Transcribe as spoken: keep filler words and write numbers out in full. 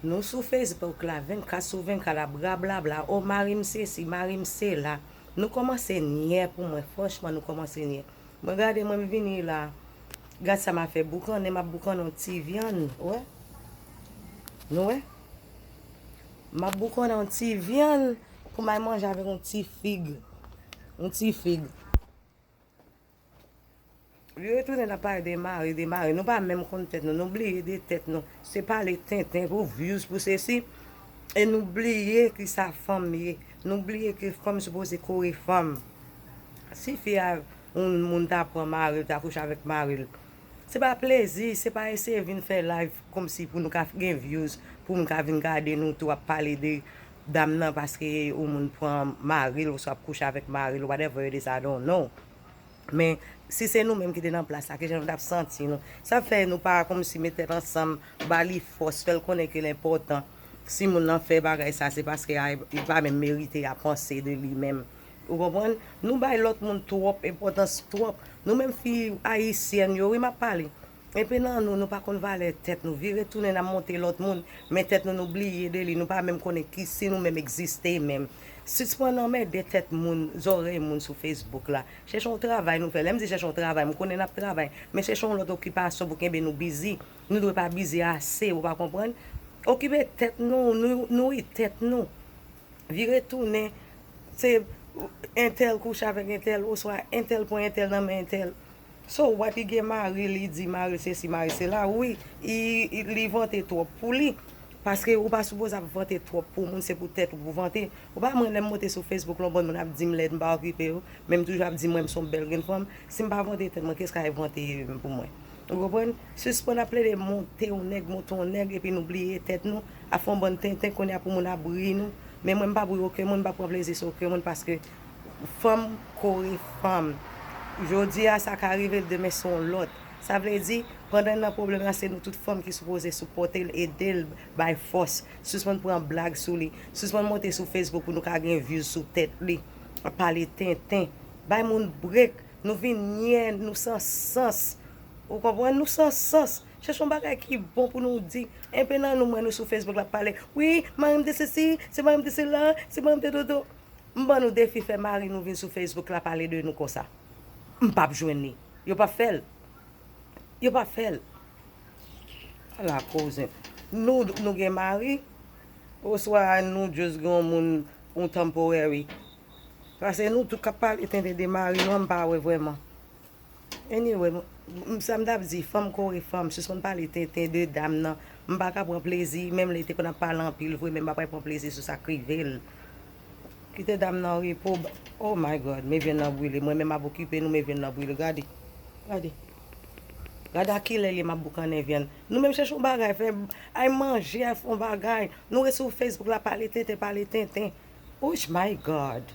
Nou sou Facebook la vennkat sou vennkat ap rablabla, o mari m sesi, mari m sela. Nou kòmanse nyè pou mwen, franchman, nou kòmanse nyè. Mwen gade mwen m vini la, gad sa m ap fè, boukannen, m ap boukannen yon ti vyann, ou wè? Nou wè? M ap boukannen yon ti vyann pou m al manje avèk yon ti fig. Yon ti fig. Li retounen ap pale de mari, de mari. Nou pa menm konn tèt nou. Nou bliye de tèt nou. Se pale tenten pou views, pou sesi. E nou bliye ki sa fanm ye. Nou bliye ke fanm sipoze kore fanm. Si fi a, yon moun ta pran mari l, ta kouche avèk mari l. Se pa plezi, se pa eseye vin fè live kòmsi pou nou ka gen views, pou moun ka vin gade nou tou ap pale de dam nan paske yon moun pran mari l oswa ap kouche avèk mari l, whatever it is, I don't know. Men, si se nou menm ki te nan plas la, kijan nou t ap santi nou? Sa fè nou pa kòmsi met tèt ansanm, ba li fòs, fè l konnen ke l enpòtan. Si moun nan fè bagay sa, se paske a, li pa menm merite a panse de li menm. Ou konprann? Nou bay lòt moun twòp enpòtans, twòp. Nou menm fi ayisyèn yo, wi, m ap pale. Enpe nan nou, nou pa konn valè tèt nou. Vire tounen n ap monte lòt moun, men tèt nou, nou bliye de li. Nou pa menm konnen ki si nou menm egziste menm. Sispann anmède tèt moun, zòrèy moun sou Facebook la. Chèche yon travay nou fè. Lè m di chèche yon travay, m konnen n ap travay, men chèche yon lòt okipasyon pou kenbe nou bizi. Nou dwe pa bizi ase, ou pa konprann? Okipe tèt nou, nou, nouri tèt nou. Vire tounen, se entèl kouche avèk entèl, oswa entèl pran entèl nan men entèl. So what, li gen mari, li di mari l sesi, mari l sela. Wi, li, li vante twòp pou li. Paske ou pa sipoze ap vante twòp pou moun, se pou tèt ou pou vante. Ou pa mwen lè m monte sou Facebook, yon bann moun ap di m lèd, m pa okipe yo. Men m toujou ap di mwen m se yon bèl grenn fanm. Si m pa vante tèt mwen, kiyès k al vante pou mwen? Ou konprann? Sispann ap plede monte yon nèg, monte yon nèg, epi nou bliye tèt nou. Ap fè yon bann tenten, kounye a pou moun ap ri nou. Men mwen, m p ap ri okenn moun, m p ap pran plezi sou okenn moun, paske fanm kore fanm. Jodi a, sa ka rive l, demen se yon lòt. Sa vle di, pandan l nan pwoblèm nan, se nou tout fanm ki sipoze sipòte l, ede l, bay fòs. Sispann pran blag sou li. Sispann monte sou Facebook pou nou ka gen views sou tèt li. Ap pale tenten. Bay moun brek. Nou vin nyè, nou san sans. Ou konprann? Nou san sans. Chèche yon bagay ki bon pou nou di. Enpe nan nou, mwen, nou sou Facebook la ap pale. Wi, mari m te sesi, se mari m te sela, se mari m te dodo. M ban nou defi, fè mari nou vin sou Facebook la pale de nou konsa. M p ap jwenn li. Yo p ap fè l. Yo p ap fè l. Ala koze. Nou, nou gen mari, oswa nou just gen yon moun, yon temporary. Paske nou tout k ap pale tenten de mari nou an, m pa wè vrèman. Anyway, m, m, sa m t ap di, fanm kore fanm, sispann pale tenten de dam nan. M pa ka pran plezi, menm lè li te konn ap pale anpil vre, men m pa pral pran plezi sou sa k rive l. Kite dam nan an repo. Oh my God, men vyann nan brile. Mwen menm ap okipe nou, men vyann nan brile. Gade. Gade. Gade a kilè li m ap boukannen vyann. Nou menm chèche yon bagay, fè, ay manje, ay fè yon bagay. Nou ret sou Facebook la, pale tenten, pale tenten. Ouch, my God.